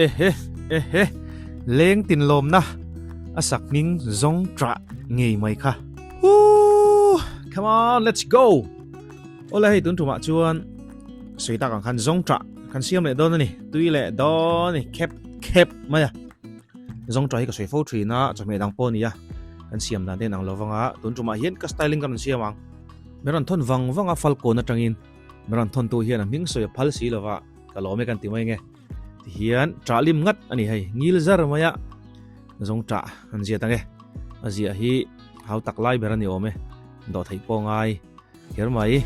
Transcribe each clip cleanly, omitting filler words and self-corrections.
Ehe ehe leng tin lawmna a sak hming zawng trah ngei mai kha. Woo! Come on, let's go! Awle hei tun tumah chuan sawi tak ang khan zawng trah kan siam leh dawn a ni. Tui leh dawn a ni khep khep mai a. Zawng trah hi ka sawi fo thin a, chawhmeh dang pawh a ni a. Kan siam dan te in ang lo vang a, tun tumah hian ka styling ka rawn siam ang. Min rawn thawn vang vang a Falkawn atangin min rawn thawn tu hian a hming sawi a phal si lova ka lawm e kan ti mai nge. Tihian ṭah lim ngat a ni hei, ngil zar maia zawng ṭah an ziat ang e. A ziah hi hau tak lai ber a ni awm e, dawh theih pawh ngai kher mai.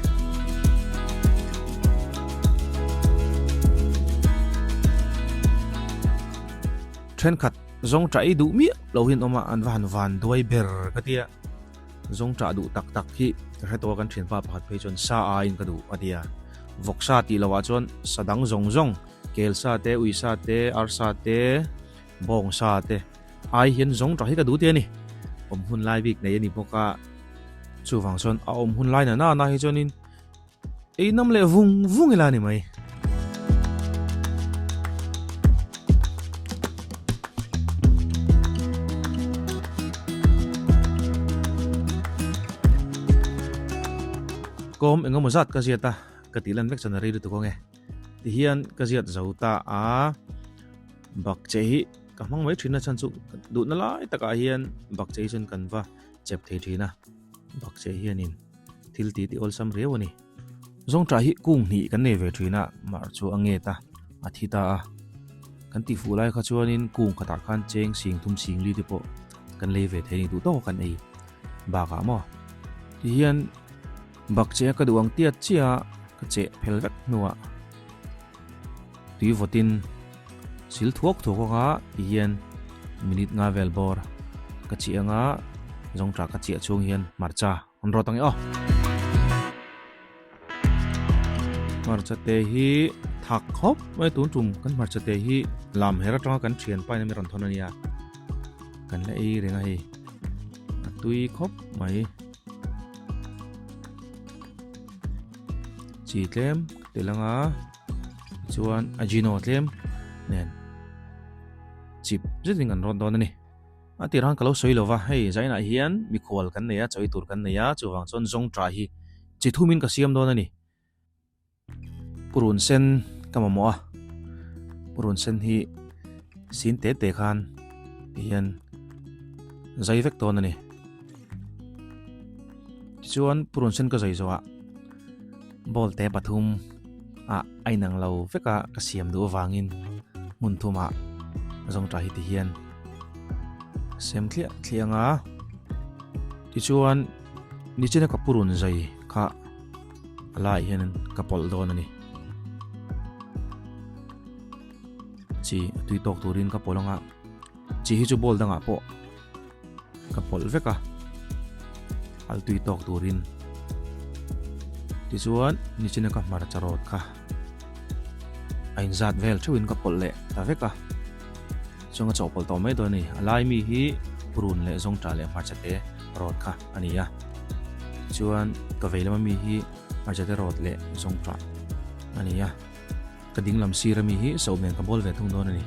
Thenkhat zawng ṭah ei duh miah lo hi an awm a, an va han van duai ber ka tia. Zawng ṭah duh tak tak hi ka hre tawh a, kan ṭhianpa pakhat phei chuan sa aiin ka duh a ti a. Vawksa tih lohah chuan sa dang zawng zawng, kel sa te, ui sa te, ar sa te, bawng sa te ai hian zawng ṭah hi ka duh tih a ni. Awm hun lai bik nei a ni bawk a, chuvang chuan a awm hun lai na na na hi chuanin Ei nam leh vung vung ila ni mai. Kawm engemaw zat ka ziat a, ka tih lan vek chuan a rei lutuk ang e. Tihian ka ziat zo ta a, bak che hi ka hmang mai thin a chhan chu duhna lai takah hian bak che hi chuan kan va chep thei thin a, bak che hianin. Thil ti ti awlsam riau a ni. Zawngṭah hi kung hnih kan nei ve ṭhin a, mar chu a nget a, a thi ta a. Kan tih fuh lai kha chuanin kung khatah khan cheng sing thum sing li te pawh kan lei ve thei a ni duh tawk a kan ei bakah maw. Tihian bak che a ka duh ang tiat chiah a, ka cheh phel vek hnuah tui vawtin sil thuak thuak anga tihian minute nga vel bawr ka chih anga zawngṭah ka chiah chhung hian hmarcha An rawt ang e aw. Hmarcha te hi thak khawp mai tun tum kan hmarcha te hi lam her atanga kan thian pa in a mi rawn thawn a nia. Kan la ei reng a hei. A tui khawp mai. Chi tlem ka tel anga chuan ajino tlem nen chip zetin kan rawt dawn a ni. A tirh han ka lo sawi lo va, hei zainah hian mikhual kan nei a, chawi tur kan nei a, chuvang chuan zawngṭah hi chi thumin ka siam dawn a ni. Purun sen ka mamawh a, purun sen hi sin te te khan ti hian zai vek dawn a ni. Tichuan purun sen ka zai zawhah bowl te pathum ah a inang lo vek a ka siam duh avangin hmun thumah zawngṭah hi ti hian sem thliah thliah ang a tichuan nichina ka purun zai kha a laiah hian ka pawlh dawn a ni chi a tui tawk turin ka pawlh ang a chi hi chu bowl dangah pawh ka pawlh vek a al tui tawk turin tichuan nichina ka hmarcha rawt kha a inzat vel theuhin ka pawlh leh ta vek a chuan ka chawhpawlh tawh mai dawn a ni a lai mi hi purun leh zawngṭah leh hmarcha te rawt kha a ni a chuan ka vei lama mi hi hmarcha te rawt leh zawngṭah a ni a. Ka ding lam sir ami hi so nen ka bawl ve thung dawn a ni.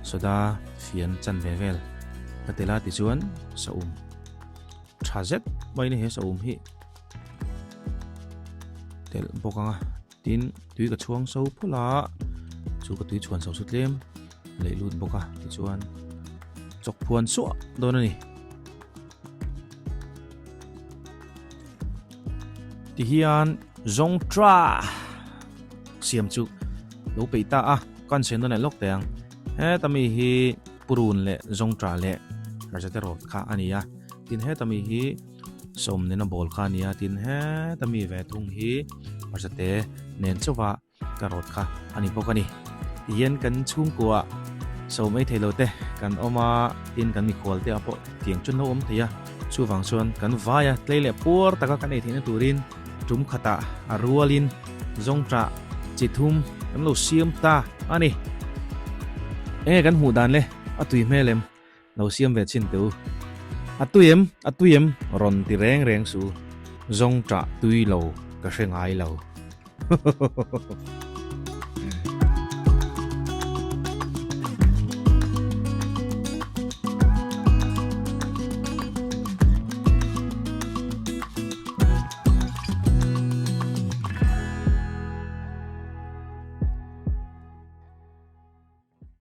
Soda fian chan ve vel ka tel a tichuan saum tha zet mai ni he saum hi telh bawk ang a tin tui ka chhuang so phawlh a chu ka tui chhuan so chu tlem leh lut bawk a tichuan chawk phuan suah dawn a ni. Tihian zawng tra siam chu lo peih ta a kan sen dawn leh lawk teh ang heta mi hi purun leh zawngṭah leh hmarcha rawt kha a ni a tin heta mi hi sawm nena bawl kha a ni a tin heta mi ve thung hi hmarcha te nen chauha ka rawt kha a ni bawk a ni tihian kan chhungkua sawm ei thei lo te kan awm a tin kan mikhual te ah pawh tiang chu an lo awm thei a chuvang chuan kan vai a tlei leh puar taka kan ei theihna turin Tum khatah a rualin zawngṭah chi thum kan lo siam ta a ni. Enge kan hmuh dan le? A tui hmel em? Lo siam ve chhin teh u. A tui em? A tui em? Rawn ti reng reng suh u. Zawngṭah tui lo ka hre ngai lo.